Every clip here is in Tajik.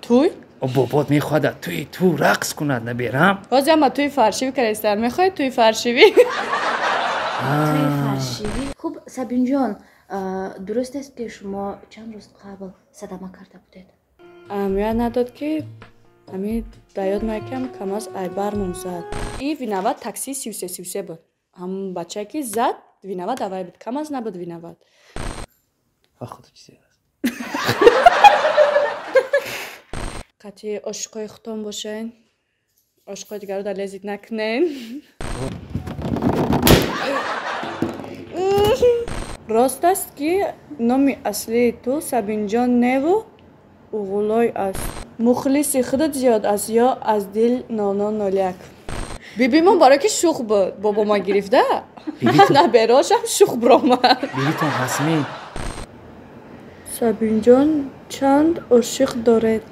Туй? Бобот мехоҳад туи ту рақс кунад, наберам. Ҳозир ама туи фаршивӣ кардаистам. Мехоҳед туи фаршивӣ? Туи фаршивӣ. Хуб, Сабинҷон, дуруст аст, ки шумо чанд рӯз қабл садама карда будед? Аҳамият надод, ки ами дар ёд меяд, ки камаз айбармон зад. И виноват такси 33 33 буд. Ҳамон бачае, ки зад, виноват авай буд. Камаз набуд виноват. Худо, чизе аст. Қатъи ошиқои худтон бошен, ошиқои дигарро дар лезит накунен. Рост аст, ки номи аслии ту Сабинҷон неву Уғулой аст? Мухлиси худат зиёд аст ё аз дил 0001? Бибимон барое ки шух буд, бобома гирифта, наберошам шух биромад. Бибитон ҳастми? Сабинҷон, чанд ошиқ доред?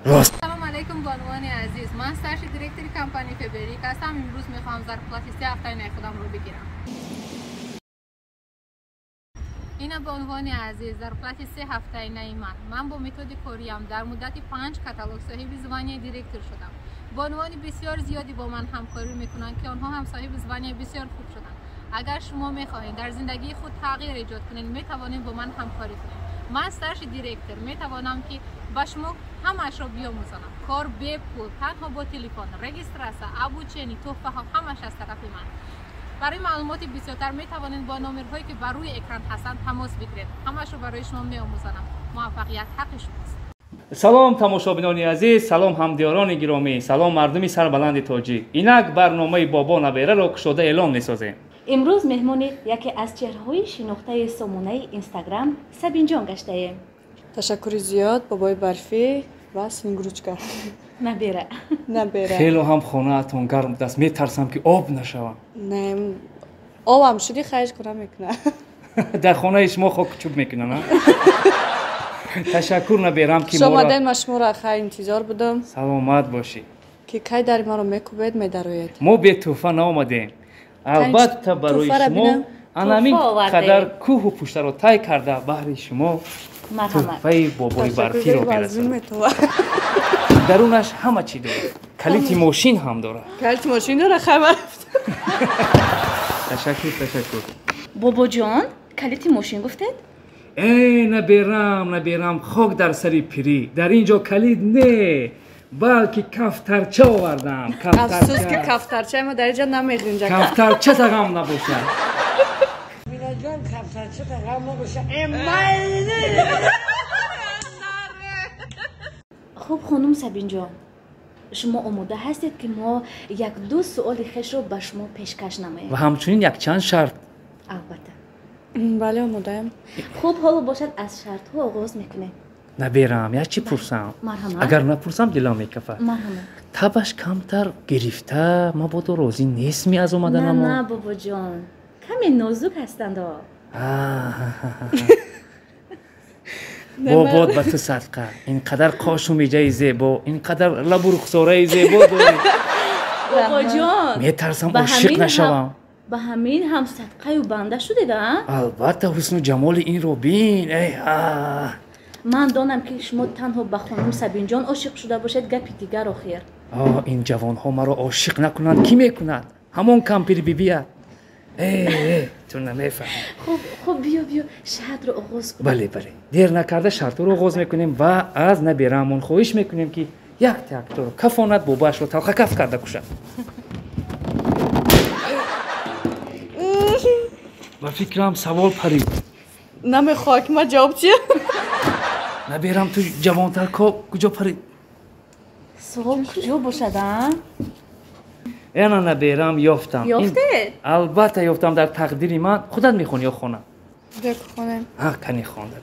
Рост. Салом алейкум, бонувони азиз. Ман старший директори компанияи Фаберлик ҳастам. Имрӯз мехоҳам зарплати се ҳафтаи наи худамро бигирам. Ина, бонувони азиз, зарплати се ҳафтаи наи ман. Ман бо методи кориям дар муддати панҷ каталог соҳиби званияи директор шудам. Бонувони бисёр зиёде бо ман ҳамкорӣ мекунанд, ки онҳо ҳам соҳиби званияи бисёр хуб шуданд. Агар шумо мехоҳед дар зиндагии худ тағйир эҷод кунед, метавонед бо ман ҳамкорӣ кунед. Ман старший директор метавонам, ки ба шумо ҳамаашро биомӯзонам. Кор бепул, танҳо бо телефон, регистрация, обучение, тӯҳфаҳо, ҳамааш аз тарафи ман. Барои маълумоти бисёртар метавонед бо номерҳое, ки бар рӯи экран ҳастанд, тамос бигиред. Ҳамаашро барои шумо меомӯзонам. Муваффақият ҳаққи шумост. Салом, тамошобинони азиз, салом, ҳамдиёрони гиромӣ, салом, мардуми сарбаланди тоҷик. Инак барномаи Бобо набераро кушода эълон месозем. Имрӯз меҳмони яке аз чеҳраҳои шинохтаи сомонаи Инстаграм Сабинҷон гаштаем. Ташаккури зиёд, бобои барфӣ ва Снегурочка. Набера. Набера. Хело ҳам хонаатон гарм будааст, метарсам, ки об нашавам. Не, обам шуди, хайш кора мекунад. Дар хонаи шумо хоку чӯб мекунанд. Ташаккур, наберам, ки Шомаден, ман шуморо хай интизор будам. Саломат бошӣ. Ки кай дари маро мекӯбед, медароед. Мо бетӯҳфа наомадем, албатта. Барои шумо анамин қадар кӯҳу пуштаро тай карда, баҳри шумо тӯҳфаи бобои барфиро мерасонем. Дарунаш ҳама чӣ дорад, калити мошин ҳам дорад. Калити мошин дора, хабар. Ташаккур, ташаккур. Бобоҷон, калити мошин гуфтед? Э, наберам, наберам, хок дар сари пирӣ, дар ин ҷо калид не, балки кафтарча овардам. Афсӯс, ки кафтарчаи ма дар инҷа намеғинҷа. Кафтарча тағам набошад. Минаҷон, кафтарча тағам набошад. Хуб, хонум Сабинҷон, шумо омода ҳастед, ки мо як-ду суоли хешро ба шумо пешкаш намоем? Ва ҳамчунин якчанд шарт. Албатта. Бале, омодаям. Хуб, ҳоло бошад, аз шартҳо оғоз мекунем. Наберам, як чӣ пурсам? Марҳамат. Агар напурсам, дилам мекафад. Марҳамат. Табаш камтар гирифта, мабодо розӣ нестми аз На. омаданамо. На, бобоҷон, каме нозук ҳастанд. Бобод ба ту садқа, ин қадар қошу миҷаи зебо, ин қадар лабу рухсораи зебо дорӣ. Бобоҷон, Метарсам ба ошиқ ҳамин нашавам. Ба ҳамин ҳам садқаю банда шудед, а? Албатта, ҳусну ҷамоли инро бин, эй. Ман донам, ки шумо танҳо ба хонум Сабинҷон ошиқ шуда бошед, гапи дигар охир. Ин ҷавонҳо маро ошиқ накунанд, кӣ мекунад? Ҳамон кампири бибия. Э, ту намефаҳмӣ. Хуб, хуб, биё, биё, шартро оғоз кун. Бале, бале, дер накарда шартҳоро оғоз мекунем ва аз набераамон хоҳиш мекунем, ки як якторо кафонад, бобаашро талхакаф карда кушад. Ба фикрам, савол парид. Намехоҳад, ки ман ҷавоб диҳам. Наберам, ту ҷавонтар ко, куҷо парид? Суол куҷо бошад, а? Эна, наберам, ёфтам. Ёфтед? Албатта, ёфтам. Дар тақдири ман. Худат мехонӣ ё хонам? Хонем. Кани, хонда.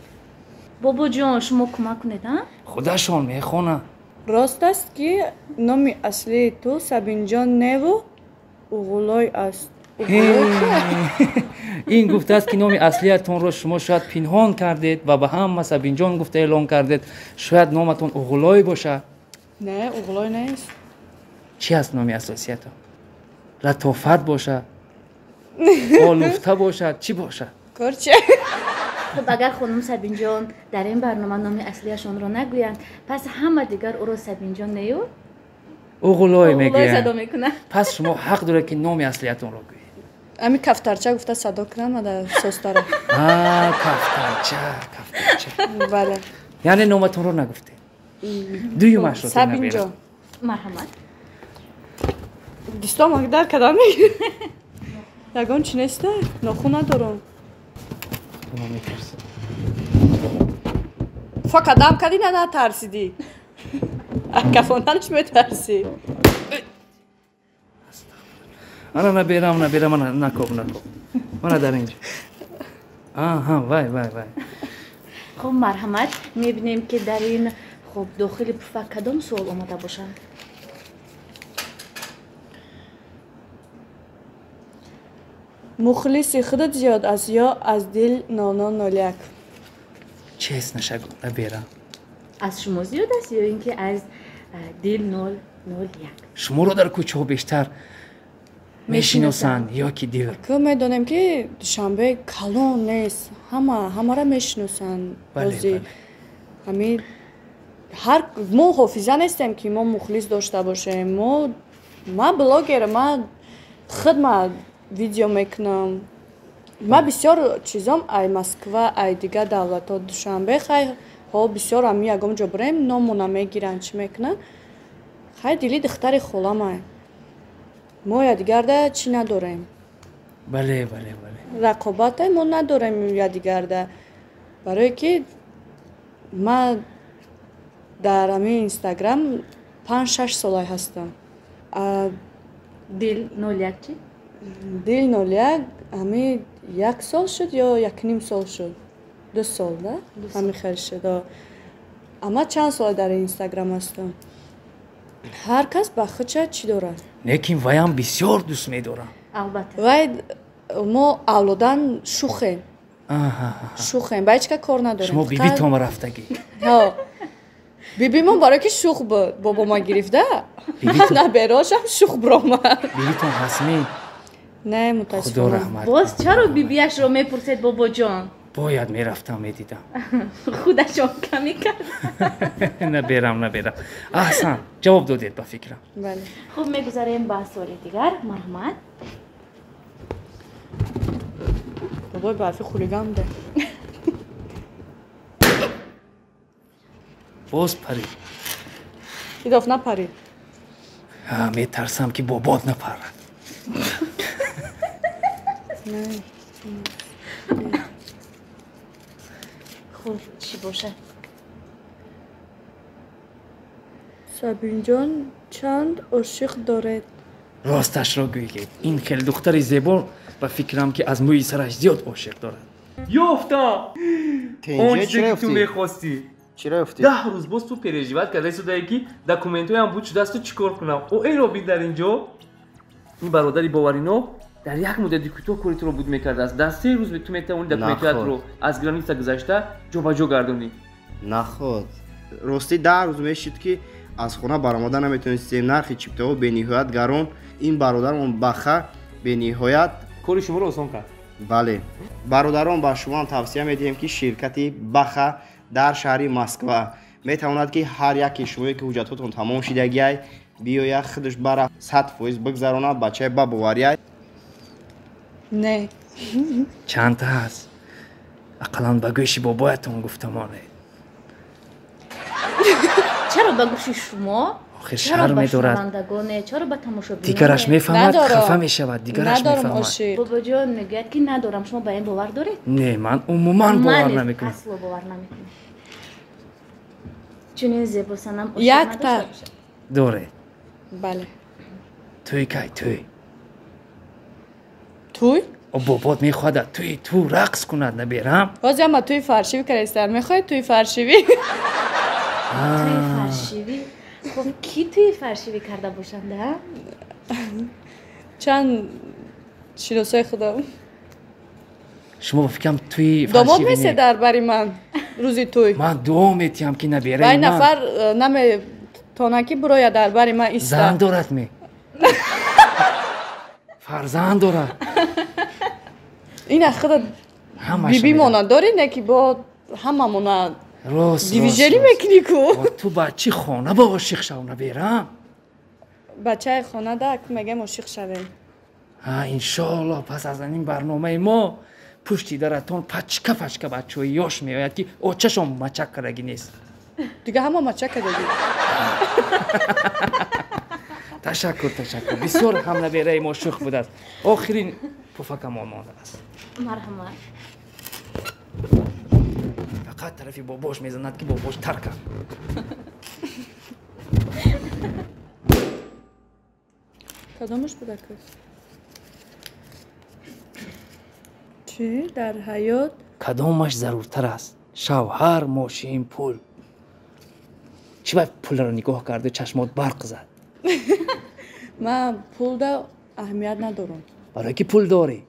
Бобоҷон, шумо кӯмак кунед, а? Худашон мехонанд. Рост аст, ки номи аслии ту Сабинҷон неву Уғулой аст? Ин гуфтааст, ки номи аслиятонро шумо шояд пинҳон кардед ва ба ҳама Сабинҷон гуфта эълон кардед. Шояд номатон Уғулой бошад. Не, Уғулой нест. Чӣ аст номи асосиятон? Латофат бошад, олуфта бошад, чӣ бошад? Корча. Хуб, агар хонум Сабинҷон дар ин барнома номи аслиашонро нагӯянд, пас ҳама дигар ӯро Сабинҷон нею Уғулой мегӯянд. Садо мекунанд. Пас шумо ҳақ доред, ки номи аслиятонро гӯед. Ами кафтарча гуфта садо кунам ада состара. Кафтарча, кафтарча. Бале. Яъне номатонро нагуфтед. Дуюмашро. Сабинҷон. Марҳамат. Дистом дар кадам ягон чи неста, нохун надорам. Фа кадам кади на натарсидӣ. Кафонданаш метарсӣ. Ана наберам, наберам, ана накоб, накоб. Мана дар инҷо. Аҳа, вай, вай, вай. Хуб, марҳамат, мебинем, ки дар ин хуб дохили пуфак кадом суол омода бошанд. Мухлиси худат зиёд аст ё аз дил 0001? Честно шагу, наберам. Аз шумо зиёд аст ё ин ки аз дил 001? Шуморо дар кӯчаҳо бештар мешиносанд ё ки дил? Ку медонем, ки Душанбе калон нест, ҳама ҳамаро мешиносанд. Бози ҳами ҳар мо ҳофиза нестем, ки мо мухлис дошта бошем. Мо ма блогер, ма худма видео мекунам. Ма бисёр чизом ай Москва, ай дигар давлатҳо. Душанбе хай ҳо бисёр ами ягон ҷо бирем, номона мегиранд, чӣ мекунанд. Хай дили духтари холамай. Мо якдигарда чӣ надорем. Бале, бале, бале. Рақобате мо надорем якдигарда. Барое ки ма дар ҳамин Инстаграм 5-6 солай ҳастам. Дил 01 чӣ? Дил 01 ҳами як сол шуд ё якним сол шуд? 2 сол, да? Ҳами хел шуд. Ама чанд сол дар Инстаграм ҳастам. Ҳар кас ба худша чӣ дорад. Лекин ваям бисёр дӯст медорам. Албатта. Вай мо авлодан шухем. Шухем, ба ҳеҷ ка кор надорем. Шумо бибитон рафтагӣ. Ҳо. Бибимон барое ки шух буд, бобома гирифта. Наберошам шух биромад. Бибитон ҳастми? Не, мутаассифона. Худо раҳмат. Боз чаро бибиашро мепурсед, бобоҷон? Бояд мерафтам, медидам. Худашон каме кард. Наберам, наберам. Аҳсан, ҷавоб додед ба фикрам. Бале. Хуб, мегузарем ба суоли дигар. Марҳамат. Бобои барфи хулиган буда. Боз парид. Идоф напарид. Метарсам, ки бобот напарад. Хуб, чӣ бошад? Сабинҷон, чанд ошиқ доред? Росташро гӯед, ин хеле духтари зебо ба фикрам, ки аз мӯи сараш зиёд ошиқ дорад. Ёфтам! Он чизе, ки ту мехостӣ. Чиро ёфтӣ? 10 рӯз боз ту переживать карда истодае, ки документҳоям буд шудааст, ту чӣ кор кунам? О, эро бин, дар ин ҷо ин бародари боварино дар як муддати кӯтоҳ кори туро буд мекардааст. Дар 3 рӯз ту метавонӣ документҳоятро аз граница гузашта ҷобаҷо гардонӣ. Наход, ростӣ 10 рӯз мешид, ки аз хона баромада наметонистем. Нархи чиптаҳо бениҳоят гарон. Ин бародармон Баха бениҳоят кори шуморо осон кард. Бале, бародарон, ба шумоам тавсия медиҳем, ки ширкати Баха дар шаҳри Москва метавонад, ки ҳар яке шумое, ки ҳуҷҷатҳотон тамом шидагиай, биёяд, худаш бара 100% бигзаронад. Бачаи ба бовариай. Не. Чандта ҳаст? Ақаллан ба гӯши бобоятон гуфта монед. Чаро ба гӯши шумо? Охир Чаро шарм ба медорад. шунавандагоне? Чаро ба тамошобиноне? Дигараш мефаҳмад, Надорам. хафа мешавад, дигараш Надорам мефаҳмад. ошиқ. Бобоҷон мегӯяд, ки надорам. Шумо ба ин бовар доред? Не, ман умуман бовар Ман низ намекунам. асло бовар намекунам. Чунин зебосанам ошиқ Якта. надошта бошад. Доред. Бале. Тӯй кай, тӯй? Тӯй? О, бобот мехоҳад тӯи ту рақс кунад, наберам. Боз ама тӯи фаршивӣ кардаистанд. Мехоҳед тӯи фаршивӣ? Тӯи фаршивӣ? Хуб, кӣ тӯи фаршивӣ карда бошанд, а? Чанд шиносои худам. Шумо ба фикрам тӯи Домод фаршивӣ месед не. дар бари ман рӯзи тӯй. Ман дуо метиҳам, ки Вай набераи ман нафар наметавонад, ки бирояд дар бари ман зан иста. дорад ме? Фарзанд дорад. Ина худат Бибимона дорӣ, не ки бо ҳамамона дивижери мекунӣ ку. Ту бачи хона ба ошиқ шав, наберам. Бачаи хона да мегем ошиқ шавем. Иншоаллоҳ пас аз ин барномаи мо пушти даратон пачка пачка бачаҳои ёш меояд, ки очашон мачак кардагӣ нест. Дига ҳама мачак кардагӣ. Ташаккур, ташаккур. Бисёр ҳам набераи мо шӯх будааст. Охирин пуфакамон мондааст. Марҳамат. Фақат тарафи бобош мезанад, ки бобош тарка. Кадомаш буда кас? Чӣ дар ҳаёт? Кадомаш заруртар аст? Шавҳар, мошин, пул? Чӣ ба пулро нигоҳ карду чашмот барқ зад? Ман пулда аҳамият надорам. Барое ки пул дорӣ?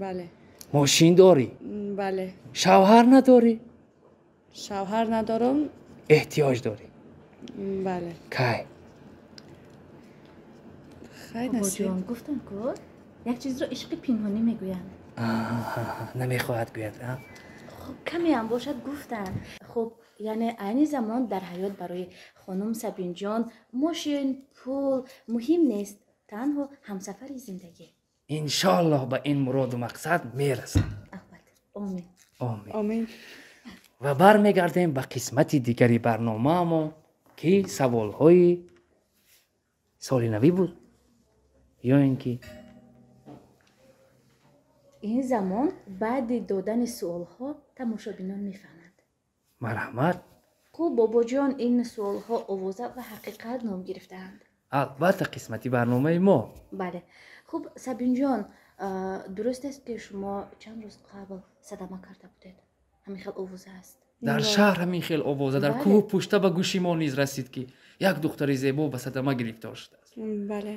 Бале. Мошин дорӣ? Бале. Шавҳар надорӣ? Шавҳар надорам. Эҳтиёҷ дорӣ? Бале. Кай? Хай насиб. Бобоҷон, гуфтам ку як чизро ишқи пинҳонӣ мегӯянд. Намехоҳад гӯяд, а? Хуб, камеам бошад гуфтанд. Хуб, яъне айни замон дар ҳаёт барои хонум Сабинҷон мошин, пул муҳим нест, танҳо ҳамсафари зиндагӣ. Иншоаллоҳ ба ин муроду мақсад мерасам. Албатта. Омин. Омин. Омин. Ва бармегардем ба қисмати дигари барномаамон, ки саволҳои соли навӣ буд ё ин ки ин замон баъди додани суолҳо тамошобинон мефаҳманд. Марҳамат. Хуб, бобоҷон, ин суолҳо овоза ва ҳақиқат ном гирифтаанд. Албатта, қисмати барномаи мо. Бале. Хуб, Сабинҷон, дуруст аст, ки шумо чанд рӯз қабл садама карда будед? Ҳамин хел овоза аст. Дар шаҳр ҳамин хел овоза, дар Бале. кӯҳу пушта ба гӯши мо низ расид, ки як духтари зебо ба садама гирифтор шудааст. Бале,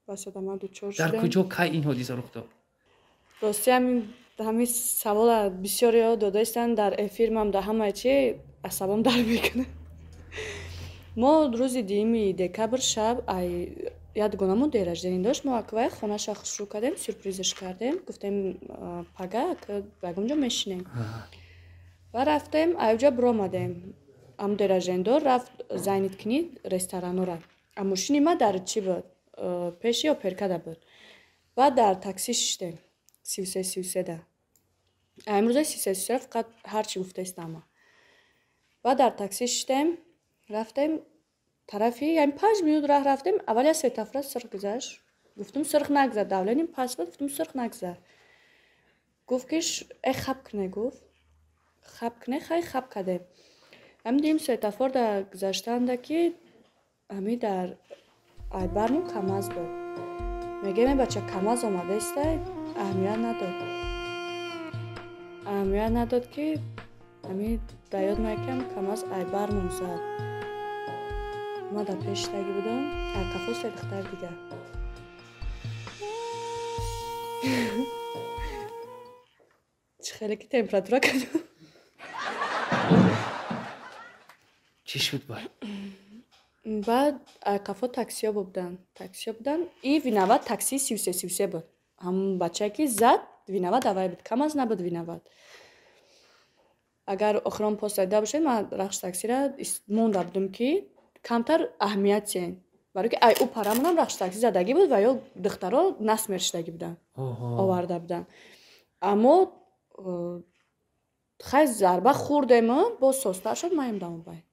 ба садама дучор Дар шудем. куҷо, кай ин ҳодиса рух дод? Рости ҳамин савола бисёриҳо додаистанд дар эфир, ман дар ҳамаи чи асабом дар мекунад. Мо рӯзи 2 декабр шаб ай як дугонамон день рождения дошт, мо аквай хонаша хушрӯ кардем, сюрпризаш кардем, гуфтем пага ба ягон ҷо мешинем. Ва рафтем, айҷа биромадем. Ам день рождения дор рафт зайниткини ресторанора. А мошини ма дар чӣ буд? Пеши оперкада буд. Баъд дар такси шиштем. 33 33 да. Имрӯза 33 33 фақат ҳарчи гуфтаист ама. Баъд дар такси шиштем, рафтем тарафи, яъне 5 минут раҳ рафтем, аввал як светофора сирх гузашт. Гуфтум сирх нагзар, давление паст буд, гуфтум сирх нагзар. Гуфт ки э хаб кне, гуфт. Хаб кне, хай хаб кардем. Ҳамин дидем светофор да гузаштанда, ки ҳами дар айбармон КамАЗ буд. Мегӯем, э бача, КамАЗ омадаистай, аҳамият надод. Аҳамият надод, ки ҳами дар ёд меояд, ки КамАЗ айбармон зад. Ма дар пеш шиштагӣ будам, ай қафо се духтар дигар. Чӣ хеле ки температура кардам. Чӣ шуд баъд? Баъд ай қафо таксиҳо буданд. Таксиҳо буданд. И виноват таксии 33 33 буд. Ҳамон бачае ки зад, виноват аввай буд. КамАЗ набуд виноват. Агар охирон пост дида бошед, ман рахш таксира монда будам, ки камтар аҳамият сен. Барои ки ай ӯ парамонам рахш такси задагӣ буд ва ё духтаро насмер шудагӣ буданд. Оварда буданд. Аммо хай зарба хӯрдему боз созтар шуд, маем дамобай.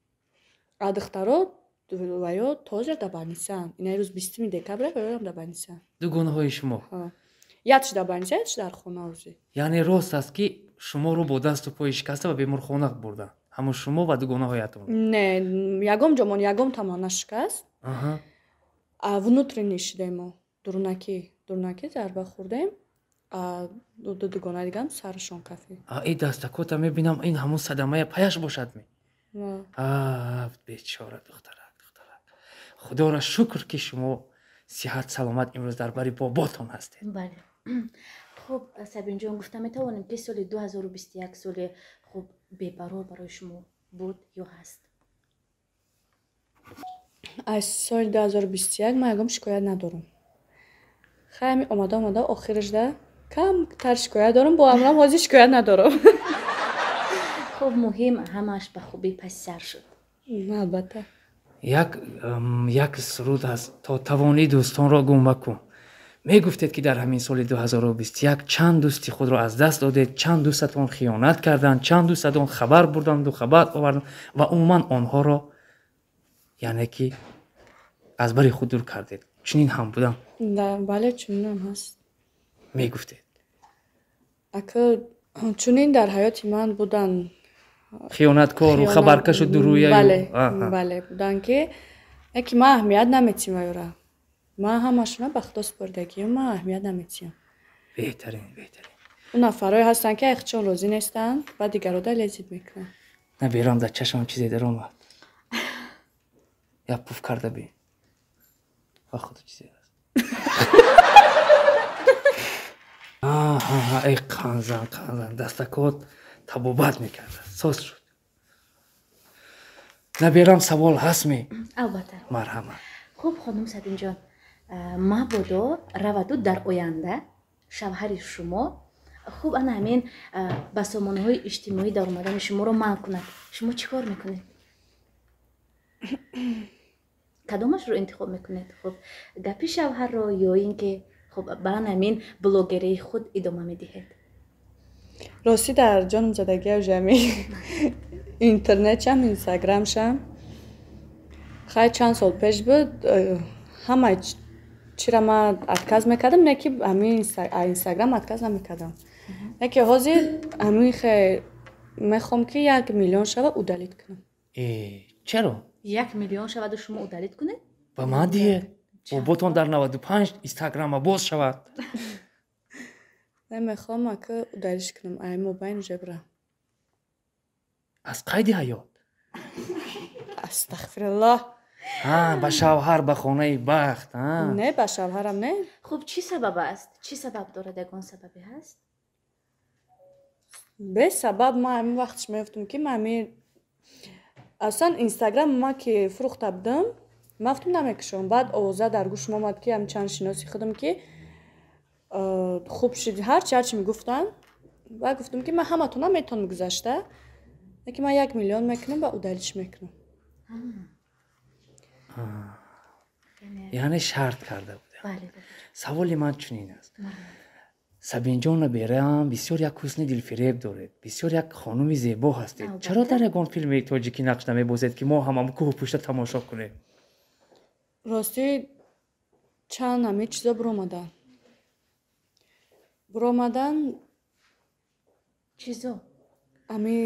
А духтаро ва ё тозир дар больницаанд. Ина рӯз 20 декабра ва ёам дар больницаанд. Дугонаҳои шумо? Якш дар больница, якш дар хона ӯзи. Яъне рост аст, ки шуморо бо дасту пои шикаста ба беморхона бурданд? Ҳамон шумо ва дугонаҳоятон? Не, ягон ҷомон ягон тамон нашикаст. А внутренний шудем мо. Дурунакӣ, дурунакӣ зарба хӯрдем. А ду дугонаи дигарам сарашон кафид. А и дастакота мебинам, ин ҳамон садамая паяш бошад ми? Бечора духтарак, духтарак. Худоро шукр, ки шумо сиҳат саломат имрӯз дар бари боботон ҳастед. Бале. Хуб, Сабинҷон, гуфта метавонем, ки соли 2021 соли хуб бебарор барои шумо буд ё ҳаст? Аз соли 2021 ман ягон шикоят надорам. Хай ҳами омада омада охирашда Камтар шикоят дорам, бо амрам ҳозир шикоят надорам. Хуб, муҳим ҳамааш ба хубӣ паси сар шуд. Албатта. Як суруд аст, то тавонӣ дӯстонро гум макун. Мегуфтед, ки дар ҳамин соли 2021 чанд дӯсти худро аз даст додед, чанд дӯстатон хиёнат карданд, чанд дӯстатон хабар бурданду хабар оварданд ва умуман онҳоро яъне ки аз бари худ дур кардед. Чунин ҳам будам? Бале, чунинам ҳаст. Мегуфтед. Ака, чунин дар ҳаёти ман буданд хиёнаткору хабаркашу дурӯяю. Бале, бале, буданд, ки яке ман аҳамият наметиҳам вайора. Ман ҳамашона ба худо супоридагиам, ман аҳамият наметиҳам. Беҳтарин, беҳтарин. Он нафарое ҳастанд, ки айхчон розӣ нестанд ва дигарода лезид мекунанд. Наберам, дар чашмам чизе даромад. Як пуф карда бин. Ба худо чизе аст. Эй қанзан, қанзан, дастакот табобат мекард. Соз шуд. Наберам, савол ҳастми? Албатта. Марҳамат. Хуб, хонум Сабинҷон, мабодо раваду дар оянда шавҳари шумо хуб ана ҳамин ба сомонаҳои иҷтимоӣ даромадани шуморо манъ кунад, шумо чӣ кор мекунед? Кадомашро интихоб мекунед? Хуб, гапи шавҳарро ё ин ки хуб ба ана ҳамин блогерии худ идома медиҳед? Ростӣ, дар ҷоном задагиам ҳами интернетшам, инстаграмшам. Хай, чанд сол пеш буд, ҳамаи чира ман отказ мекардам, не ки ҳамин инстаграм отказ намекардам. Не ки ҳозир ҳамин хе мехоҳам, ки 1 миллион шава, удалить кунам. Чаро? 1 миллион шаваду шумо удалить кунед? Ба ман диҳед. Боботон дар 95 инстаграма боз шавад. Не, мехоҳам, ака, удалить кунам ай мобайн жебра. Аз қайди ҳаёт? Астағфируллоҳ. Ба шавҳар, ба хонаи бахт. Не, ба шавҳарам не. Хуб, чӣ сабаб аст? Чӣ сабаб дорад? Ягон сабабе ҳаст? Бесабаб ман ҳамин вақтш меёфтам, ки ман ҳамин аслан инстаграм ма ки фурӯхта будам, ман гуфтам намекушам. Баъд овоза дар гӯшам омад, ки ҳам чанд шиноси худам, ки хуб шуд, ҳарчи ҳарчи мегуфтанд. Баъд гуфтам, ки ман ҳаматонам метавонам гузашта, лекин ман 1 миллион мекунам ва удалить мекунам. Яъне шарт карда будам. Саволи ман чунин аст: Сабинҷон, набераам, бисёр як ҳусни дилфиреб доред, бисёр як хонуми зебо ҳастед. Чаро дар ягон филми тоҷикӣ нақш намебозед, ки мо ҳамам кӯҳу пушта тамошо кунем? Ростӣ, чанд ҳамин чизо буромадан. Чизо? Ҳамин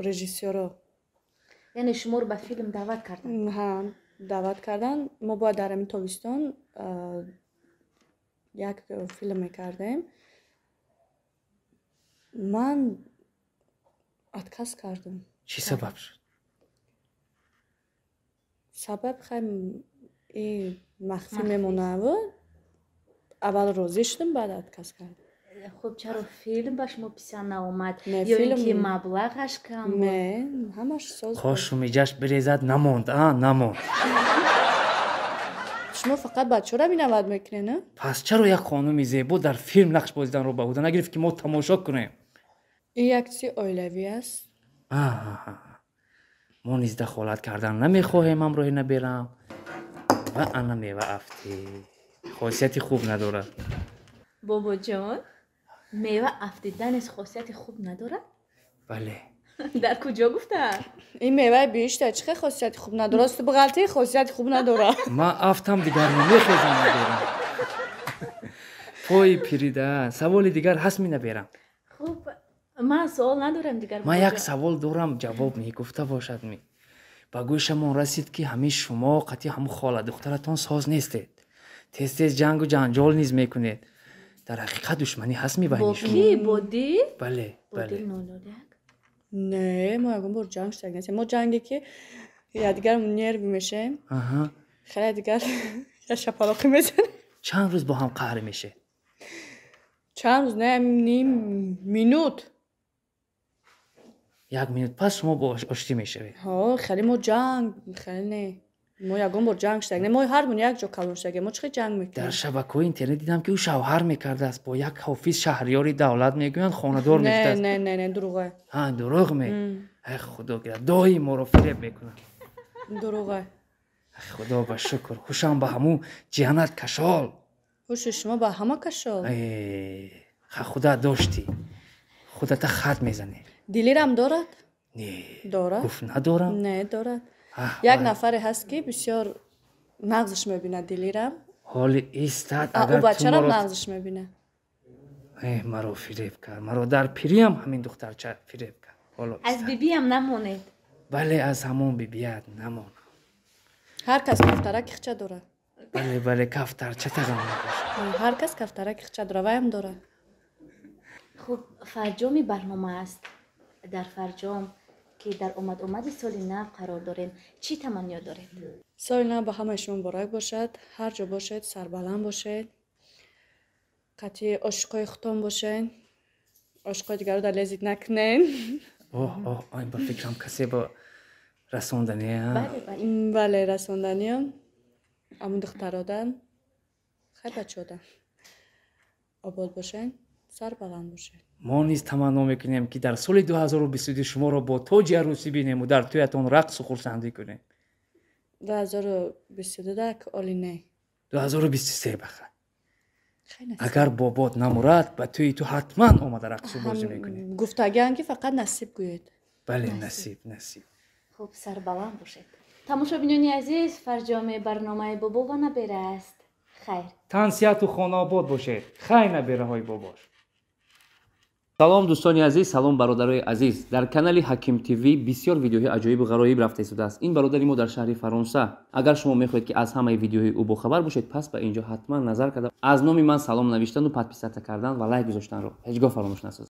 режиссёро. Яъне шуморо ба филм даъват карданд? Ҳа, даъват карданд. Мо бояд дар ҳамин тобистон як филм мекардем, ман отказ кардам. Чӣ сабаб шуд? Сабаб хай и махфӣ мемонаву аввал розӣ шудам, баъд отказ кардам. Хуб, чаро филм ба шумо писанд наомад ё ин ки маблағаш кам буд? Не, ҳамаш соз. Хошу миҷаш бирезад, намонд, а намонд. Шумо фақат бачаҳоро минават мекунед, на? Пас чаро як хонуми зебо дар филм нақш бозиданро ба ӯҳда нагирифт, ки мо тамошо кунем? Ин як чизи оилавӣ аст. Мо низ дахолат кардан намехоҳем ҳамроҳи наберам. Ва ана мева афтид, хосияти хуб надорад. Бобоҷон, мева афтида низ хосияти хуб надорад? Бале. Дар куҷо гуфтаанд? Ин меваи биҳишта, чӣ хел хосияти хуб надорад? Рости бағалтӣ, хосияти хуб надорад. Ман афтам, дигар намехезам, наберам, пои пирида. Саволи дигар ҳаст, минаберам? Хуб, ман суол надорам дигар. Ман як савол дорам, ҷавоб мегуфта бошад ми. Ба гӯшамон расид, ки ҳамин шумо қатъи ҳамун хола духтаратон соз нестед, тез тез ҷангу ҷанҷол низ мекунед. Дар ҳақиқат душманӣ ҳаст ми байни Бо шумо? Ки, бо дил? Бале. Бо Бале. дил 001? Не, мо ягон бор ҷанг шудак нестем. Мо ҷанге ки якдигармон нервӣ мешавем, хеле дигар як шапалоқӣ мезанем. Чанд рӯз бо ҳам қаҳр мешед? Чанд рӯз не, ним минут. Як минут пас шумо бо оштӣ мешавед? Ҳо, хеле мо ҷанг хеле не. Мо ягон бор ҷанг шудагем. Не, мо ҳармон як ҷо калон шудагем. Мо чӣ хел ҷанг мекунем? Дар шабакаҳои интернет дидам, ки ӯ шавҳар мекардааст бо як ҳофиз Шаҳриёри Давлат, мегӯянд, хонадор Не, мешудааст. не, не, не, дурӯға. Ҳа, дурӯғ ме? Ай, худо гирад, доим моро фиреб мекунад. Дурӯға. Ай, худо ба шукр, ҳушам ба ҳамун ҷиянат кашол. Ҳуши шумо ба ҳама кашол. Ха, худат доштӣ, худата хат мезанӣ. Дилирам дорад? Не. Дорад. Гуфт, надорам. Не, дорад. Аҳ, Як вай. нафаре ҳаст, ки бисёр нағзш мебинад Дилирам. Ҳоли истад. А ӯ Агар ту бачарам моро нағзш мебинад. Э, маро фиреб кард, маро дар пириам ҳамин духтарча фиреб кард. Ҳоло Аз истад. бибиам намонед. Бале, аз ҳамон бибият намонам. Ҳар кас кафтараки хича дорад. Бале, кафтарча тағам мебошад. Ҳар кас кафтараки хича дорад, ваям дорад. Хуб, фарҷоми барнома аст. Дар фарҷом, ки дар омад-омади соли нав қарор дорем, чӣ таманниё доред? Соли нав ба ҳамаи шумо муборак бошад. Ҳар ҷо бошед, сарбаланд бошед, қатъи ошиқои худтон бошед, ошиқои дигарро дар лезит накунед. Оҳ, оҳ, ай, ба фикрам, касе ба расондания. Бале. Бале, расонданиям амун духтародан, хай, бачаодан. Обод бошед, сарбаланд бошед. Мо низ таманно мекунем, ки дар соли 2022 шуморо бо тоҷи арӯсӣ бинему дар тӯятон рақсу хурсандӣ кунем. 2022 дак оли не. 2023 бахайр. Хай, насиб. Агар бобот намурад, ба тӯи ту ҳатман омада рақсу бозӣ мекунем. Гуфтагиам, ки фақат насиб гӯед. Бале, насиб, насиб. Хуб, сарбаланд бошед. Тамошобинони азиз, фарҷоми барномаи «Бобо ва набера» аст. Хайр. Тансиҳату хонаобод бошед. Хай, набераҳои бобош. Салом, дӯстони азиз, салом, бародарои азиз. Дар канали Ҳаким ТВ бисёр видеоҳои аҷоибу ғароиб рафта истодааст. Ин бародари мо дар шаҳри Фаронса. Агар шумо мехоҳед, ки аз ҳамаи видеоҳои ӯ бохабар бошед, пас ба инҷо ҳатман назар карда, аз номи ман салом навиштану подписаться кардан ва лайк гузоштанро ҳеҷ гоҳ фаромӯш насозед.